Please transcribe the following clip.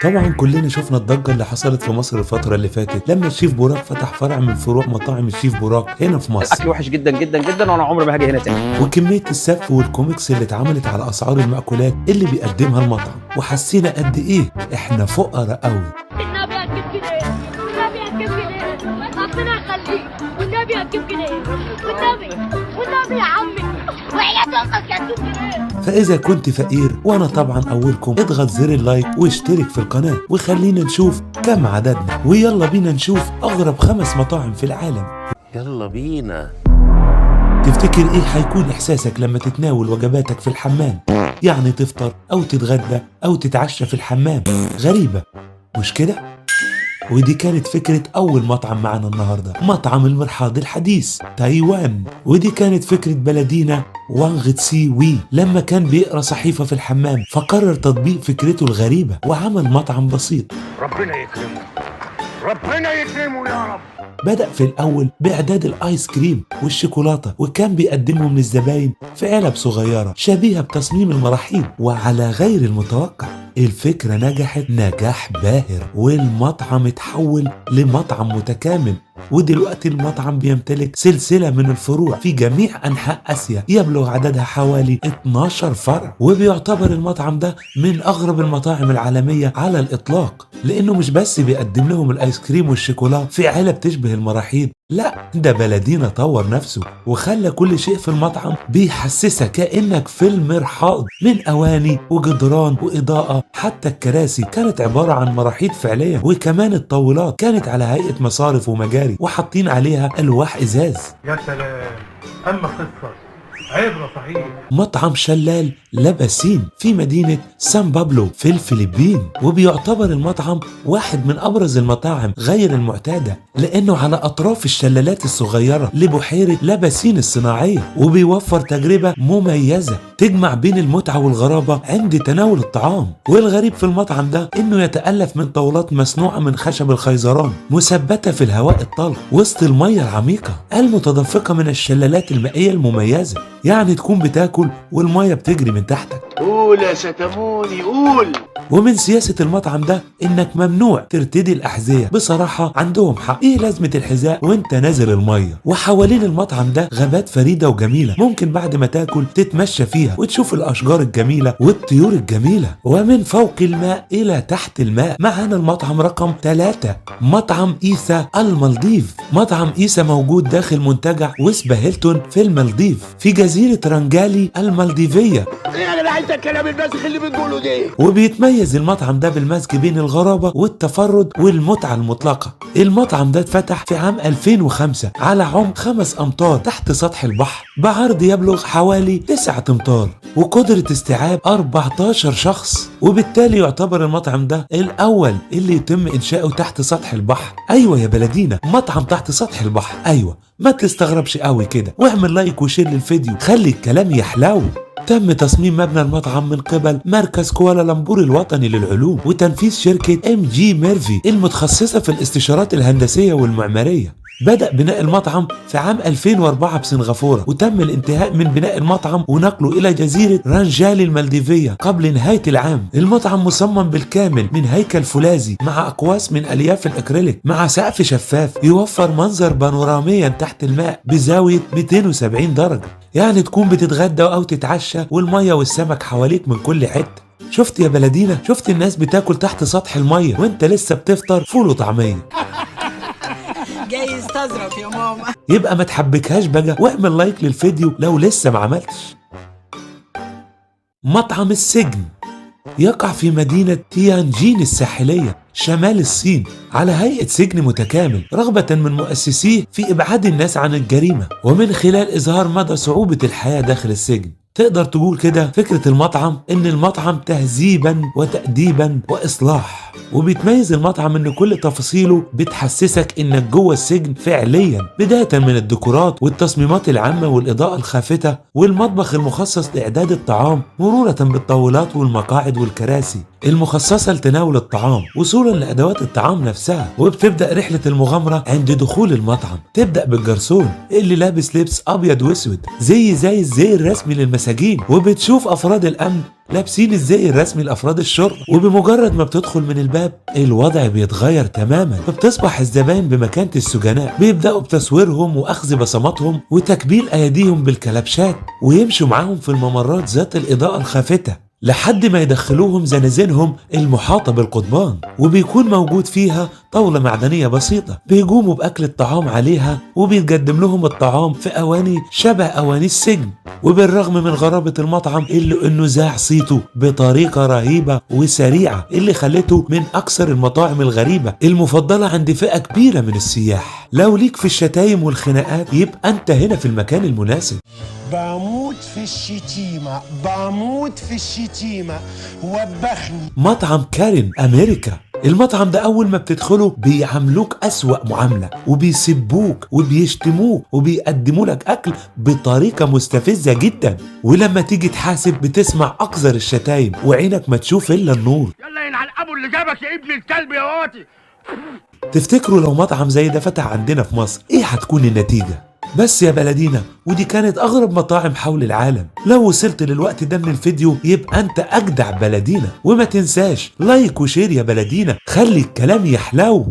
طبعا كلنا شفنا الضجة اللي حصلت في مصر الفترة اللي فاتت لما الشيف بوراك فتح فرع من فروع مطاعم الشيف بوراك هنا في مصر. الاكل وحش جدا جدا جدا، وانا عمري ما هاجي هنا تاني. وكمية السف والكوميكس اللي اتعملت على أسعار المأكولات اللي بيقدمها المطعم، وحسينا قد إيه إحنا فقراء قوي. النبي هتجيب جنيه، والنبي هتجيب جنيه، ربنا يخليك، والنبي هتجيب جنيه، والنبي والنبي يا عمي، وحياة امك هتجيب جنيه. فإذا كنت فقير، وأنا طبعا أولكم، اضغط زر ال like واشترك في القناة وخلينا نشوف كم عددنا، ويلا بينا نشوف أغرب 5 مطاعم في العالم. يلا بينا. تفتكر ايه هيكون احساسك لما تتناول وجباتك في الحمام؟ يعني تفطر او تتغدى او تتعشى في الحمام. غريبة مش كده؟ ودي كانت فكرة أول مطعم معنا النهاردة، مطعم المرحاض الحديث تايوان. ودي كانت فكرة بلدينا وانغ تسي وي لما كان بيقرأ صحيفة في الحمام، فقرر تطبيق فكرته الغريبة وعمل مطعم بسيط. ربنا يكرمه، ربنا يكرمه يا رب. بدأ في الأول بإعداد الآيس كريم والشوكولاتة، وكان بيقدمهم للزباين في علب صغيرة شبيهة بتصميم المراحيض. وعلى غير المتوقع الفكرة نجحت نجاح باهر، والمطعم اتحول لمطعم متكامل. ودلوقتي المطعم بيمتلك سلسلة من الفروع في جميع أنحاء آسيا يبلغ عددها حوالي 12 فرع. وبيعتبر المطعم ده من أغرب المطاعم العالمية على الإطلاق، لأنه مش بس بيقدم لهم الآيس كريم والشوكولا في علب تشبه المراحيض، لا ده بلدينا طور نفسه وخلى كل شيء في المطعم بيحسسك كأنك في المرحاض، من أواني وجدران وإضاءة، حتى الكراسي كانت عبارة عن مراحيض فعليا، وكمان الطاولات كانت على هيئة مصارف ومجاري وحاطين عليها ألواح إزاز. يا سلام، اما قصه عبره صحيح. مطعم شلال لاباسين في مدينة سان بابلو في الفلبين، وبيعتبر المطعم واحد من أبرز المطاعم غير المعتادة لأنه على أطراف الشلالات الصغيرة لبحيرة لاباسين الصناعية، وبيوفر تجربة مميزة تجمع بين المتعة والغرابة عند تناول الطعام. والغريب في المطعم ده إنه يتألف من طاولات مصنوعة من خشب الخيزران مثبتة في الهواء الطلق وسط المية العميقة المتدفقة من الشلالات المائية المميزة، يعني تكون بتاكل والمية بتجري من تحتك. قول يا شتموني قول. ومن سياسة المطعم ده انك ممنوع ترتدي الاحذية. بصراحة عندهم حق، ايه لازمة الحذاء وانت نازل المية؟ وحوالين المطعم ده غابات فريدة وجميلة، ممكن بعد ما تاكل تتمشى فيها وتشوف الاشجار الجميلة والطيور الجميلة. ومن فوق الماء الى تحت الماء معانا المطعم رقم 3، مطعم إيسا المالديف. مطعم إيسا موجود داخل منتجع وسبا هيلتون في المالديف في جزيرة رانجالي المالديفية. ايه يا جدع انت الكلام الباسخ اللي بتقوله ده؟ وبيتميز المطعم ده بالمزج بين الغرابة والتفرد والمتعة المطلقة. المطعم ده اتفتح في عام 2005 على عمق 5 أمتار تحت سطح البحر بعرض يبلغ حوالي 9 أمتار وقدرة استيعاب 14 شخص، وبالتالي يعتبر المطعم ده الأول اللي يتم إنشاؤه تحت سطح البحر. أيوة يا بلدينا، مطعم تحت سطح البحر. أيوة ما تستغربش قوي كده، واعمل like و share للفيديو، خلي الكلام يحلو. تم تصميم مبنى المطعم من قبل مركز كوالالمبور الوطني للعلوم وتنفيذ شركة MG ميرفي المتخصصة في الاستشارات الهندسية والمعمارية. بدأ بناء المطعم في عام 2004 بسنغافورة، وتم الانتهاء من بناء المطعم ونقله إلى جزيرة رانجالي المالديفية قبل نهاية العام. المطعم مصمم بالكامل من هيكل فولاذي مع أقواس من ألياف الأكريليك مع سقف شفاف يوفر منظر بانوراميا تحت الماء بزاوية 270 درجة، يعني تكون بتتغدى أو تتعشى والمية والسمك حواليك من كل حتة. شفت يا بلدينا؟ شفت الناس بتاكل تحت سطح المية وانت لسه بتفطر فول وطعمية. جاي يستظرف يا ماما. يبقى ما تحبكهاش بقى واعمل like للفيديو لو لسه ما عملتش. مطعم السجن يقع في مدينة تيانجين الساحلية شمال الصين على هيئة سجن متكامل، رغبة من مؤسسيه في إبعاد الناس عن الجريمة ومن خلال إظهار مدى صعوبة الحياة داخل السجن. تقدر تقول كده فكرة المطعم إن المطعم تهذيبا وتأديبا وإصلاح. وبيتميز المطعم إن كل تفاصيله بتحسسك إنك جوه السجن فعليا، بداية من الديكورات والتصميمات العامة والإضاءة الخافتة والمطبخ المخصص لإعداد الطعام، مرورة بالطاولات والمقاعد والكراسي المخصصة لتناول الطعام، وصولا لأدوات الطعام نفسها. وبتبدأ رحلة المغامرة عند دخول المطعم. تبدأ بالجرسون اللي لابس لبس أبيض وأسود زي الزي الرسمي للمساجين. المساجين، وبتشوف أفراد الأمن لابسين الزي الرسمي لأفراد الشرطة. وبمجرد ما بتدخل من الباب الوضع بيتغير تماما، فبتصبح الزبائن بمكانة السجناء، بيبدأوا بتصويرهم وأخذ بصماتهم وتكبيل أيديهم بالكلبشات، ويمشوا معاهم في الممرات ذات الإضاءة الخافتة لحد ما يدخلوهم زنازينهم المحاطة بالقضبان، وبيكون موجود فيها طاولة معدنية بسيطة بيقوموا بأكل الطعام عليها، وبيتقدم لهم الطعام في أواني شبه أواني السجن. وبالرغم من غرابة المطعم إلا إنه ذاع صيته بطريقة رهيبة وسريعة، اللي خلته من أكثر المطاعم الغريبة المفضلة عند فئة كبيرة من السياح. لو ليك في الشتايم والخناقات يبقى أنت هنا في المكان المناسب. بموت في الشتيمة، بموت في الشتيمة، وبخني. مطعم كارين أمريكا، المطعم ده أول ما بتدخله بيعاملوك أسوأ معاملة، وبيسبوك وبيشتموك وبيقدموا لك أكل بطريقة مستفزة جدا، ولما تيجي تحاسب بتسمع أقذر الشتايم وعينك ما تشوف إلا النور. يلا ينعل ابو اللي جابك يا ابن الكلب يا واطي. تفتكروا لو مطعم زي ده فتح عندنا في مصر إيه هتكون النتيجة؟ بس يا بلدينا، ودي كانت أغرب مطاعم حول العالم. لو وصلت للوقت ده من الفيديو يبقى أنت أجدع بلدينا، وما تنساش like و share يا بلدينا، خلي الكلام يحلو.